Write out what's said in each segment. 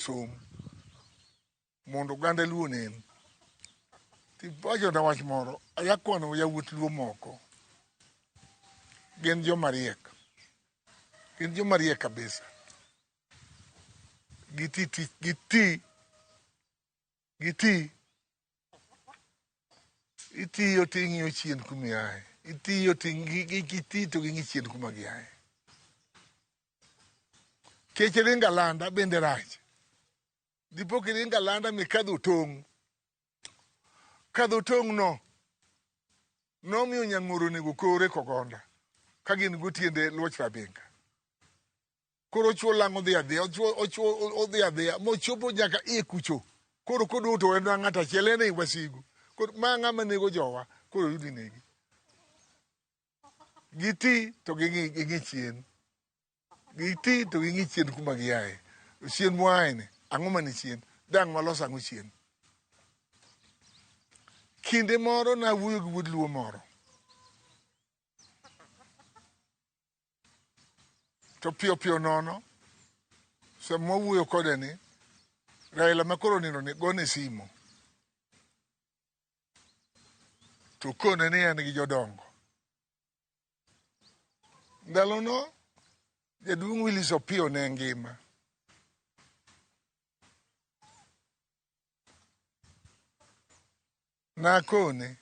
Som mondo oganda Luo onen. Tiwachona wach moro, ayakwano yawuot Luo moko. Gin joma riek. Gin joma riek kabisa. Giti tich, giti, giti. Itiyo to ing'iyo chien kuma iaye. Itiyo to giti to ging'i chien kuma giaye. Kech ringo alanda bende rach. Dipo kiringo alanda mikadho tong'. Kadho tong' no nomiyo nyang'oro onego kore kogonda ka gin go tiende luoch rabinga. Koro ochuo lang' odhi adhiya, ochuo odhi adhiya mochopo nyaka iye kucho. Koro koduogo to en ng'at achiel en ei wasigu. Koro ma ng'ama nego jowa koro yudi negi. Giti to ging'i ging'i chien. Giti to ging'i chien kuma giaye. Chien mwaye ni, ang'o mani chien? Dang' walos ang'o chien? Kinde moro nawuoyo gi wuod Luo moro. To piyo piyo nono, sama wawuoyo kode ni, Raila ma koro onindo ni gone simu. To kone ni en gi jodongo. Ndalono jaduong' Willis Opiyo ne ngima. Nakone,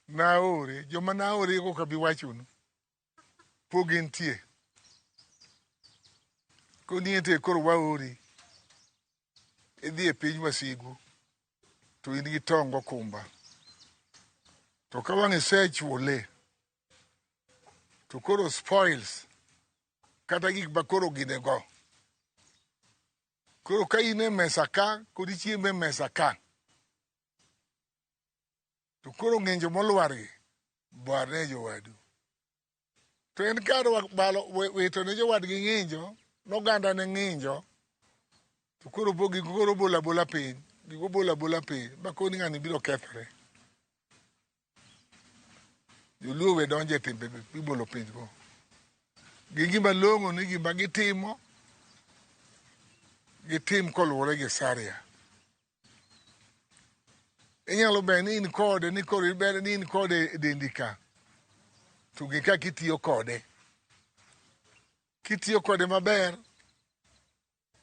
naore, joma naore go ok abi wachonu. Pok gintie. Koni ente koro waori. Idhi e piny wasigu to in gi tong' gokumba. To ka wang' isechule to koro spoils kata gik ma koro gine go. Koro ka in e mesa ka kod ichiemo e mesa ka to koro ng'injo molwargi bar ne jowadu. To en kar balo wito ne jowadgi ng'injo, noganda ne ng'injo, to koro bo gigo koro bola bola piny, gigo bola bola piny, ma koni ng'ani biro kethore. Joluo we donjo e timbe mibolo piny go. Gi gima long'o ni gima gitimo, gitim koluwore gi saria. Inyalo ber ni in kode ni koro ber ni in kode e dendi ka. To ng'e kaka itiyo kode. Kitiyo kode maber,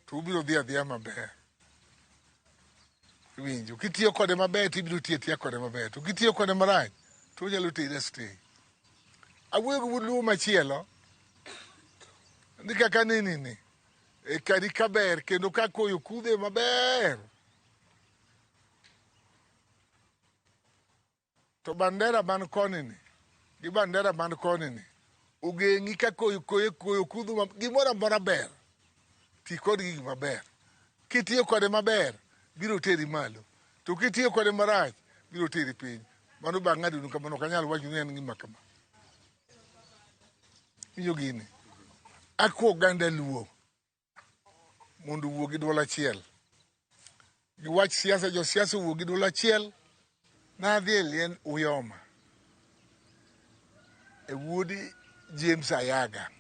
to ubiro dhi adhiya maber. Iwinjo? Kitiyo kode maber to ibiro tiyo atiya kode maber. To kitiyo kode marach, to onyalo teri astay. Awuoyo gi wuod Luo machielo, ni kaka nini ni, e kari kaber kendo ka koyo kudhe maber. To bandera man koni ni gi bandera man koni ni ogeng'i ka koyo koyo koyo kudho ma gimoro amora ber. Ti kod gigi maber. Kitiyo kode maber, biro teri malo. To kitiyo kode marach, biro teri piny. Mano bang' ng'adonu kamano ok anyal wacho ni en gima kama. Winjo gini? Akwa oganda Luo mondo owuo gi duol achiel. Giwach siasa, josiasa owuo gi duol achiel. Nadhi e liend Uyoma e wuod James Ayaga.